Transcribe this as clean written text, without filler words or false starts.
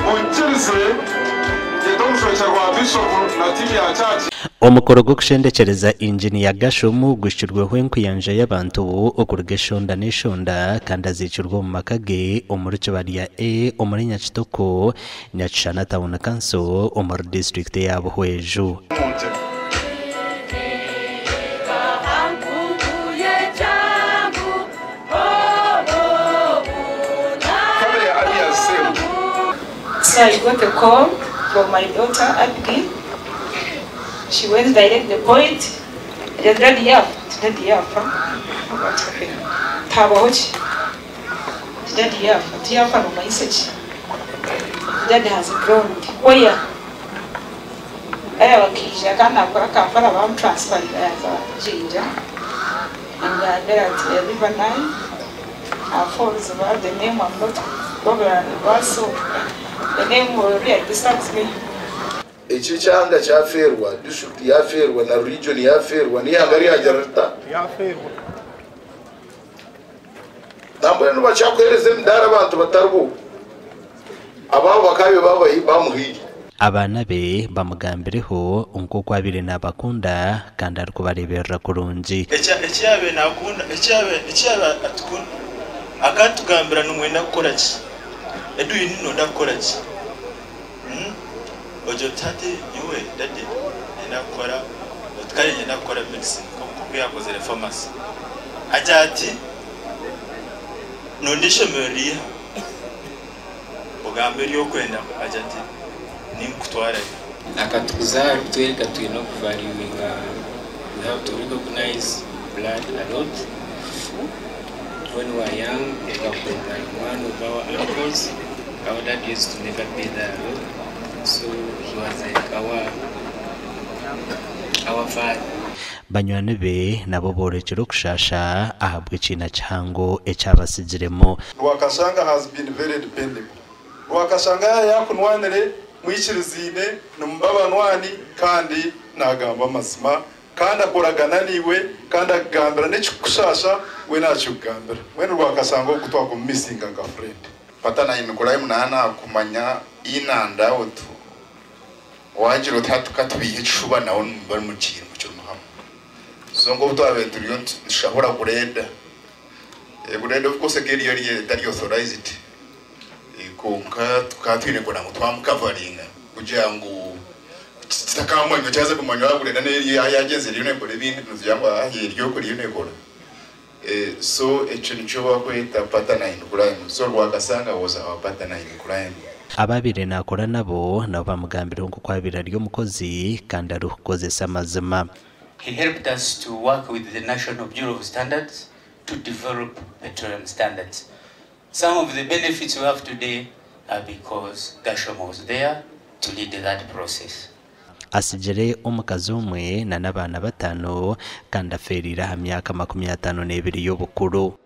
Munkirize nyete omushwekyerwa wa Bishop na tiimu ya church. Omukoro gw'okushendekyereza Inginiya Gashomu guhikirweho enkuyanja y'abantu okuruga eshonda n'eshonda kandi aziikirwe omu maka ge omuri Kibarya A omuri Nyakitoko, Nyakishushana Town Council omuri disiturikiti eya Buhweju. Family ya Abiaz Same. So I got a call from my daughter Abigail. She went direct the point. Agira ati daddy yaafa? Nti daddy yaafa. Ati okay. Nti habaho ki? Nti daddy yaafa. Nti yaafa nomanyisa ki? Nti daddy has drowned. Where? Aya bakaija kandi nakora Kampala bamutransfaringa yaaza Jinja. Angambira ati River Nile falls oba the name I'm not so the name really disturbs me. Eki ekyanga kyafeerwa, disiturikiti yafeerwa na riijoni yafeerwa n'eihanga ryagira rita? Nambwenu bakyakuheereza emidaara abantu batari bo, abaabo bakaabaire bamuhaire. Abaana be bamugambireho nk'oku abaire nabakunda kandi arikubareeberera kurungi. Eki yaabaire naakunda, eki yaabaire, eki yaabaire atukunda, akatugambira nimwenda kukora ki? Edwin noyenda kukora ki? Umm ogira oti hati nyowe daddy niinyenda kukora oti kare niinyenda kukora medicine nk'oku yaakozire pharmacy. Agira ati noyenda eishomero riiha? Ogambe eri orikwenda agira ati ninkutwarayo. Akatukuza arikutwereka twine okuvaluinga, we have to recognize blood a lot. When we were young, tukakunda one of our uncles, our dad used to never be there alone, so he was like our, our father. Banywani be nabo boorekire okushaasha ahabw'ekiina kihango eki abatsigiremu. Rwakashanga has been very dependable. Rwakashanga yaaba yaakunwanire, mwikirizaine, nimuba abanywani kandi naagamba amazima kandi akoragana naiwe kandi akugambira n'ekikukushaasha we naakikugambira. Mbwenu Rwakashanga ogu twakumumisinga nka friend. Partner in crime naaba naakumanya in and out, waagira oti hati ka twihe ekishuba nawe nimuba mukirimu hamwe. So nk'obu twabaire turiyo nitushahura greda, greda of course ekaba eriyo etari authorized kwonka tukaba twine kwenda ngu twamukavaringa kugira ngu kitakamanywa kyaza kumanywa aha greda yagyenzire eriyo nekora ebindi nitugira ngu aha eri oku eriyo nekora. So ekyo nikyo bakweta partner in crime. So Rwakasanga was our partner in crime. Abu abaire naakora nabo nabo bamugambireho nk'oku abaire ari omukozi kandi arikukozesa amazima. He helped us to work with the National Bureau of Standards to develop petroleum standards. Some of the benefits we have today are because Gashom was there to lead that process. Atsigire omukazi omwe n'abaana bataano kandi afeereire aha myaka 52 y'obukuru.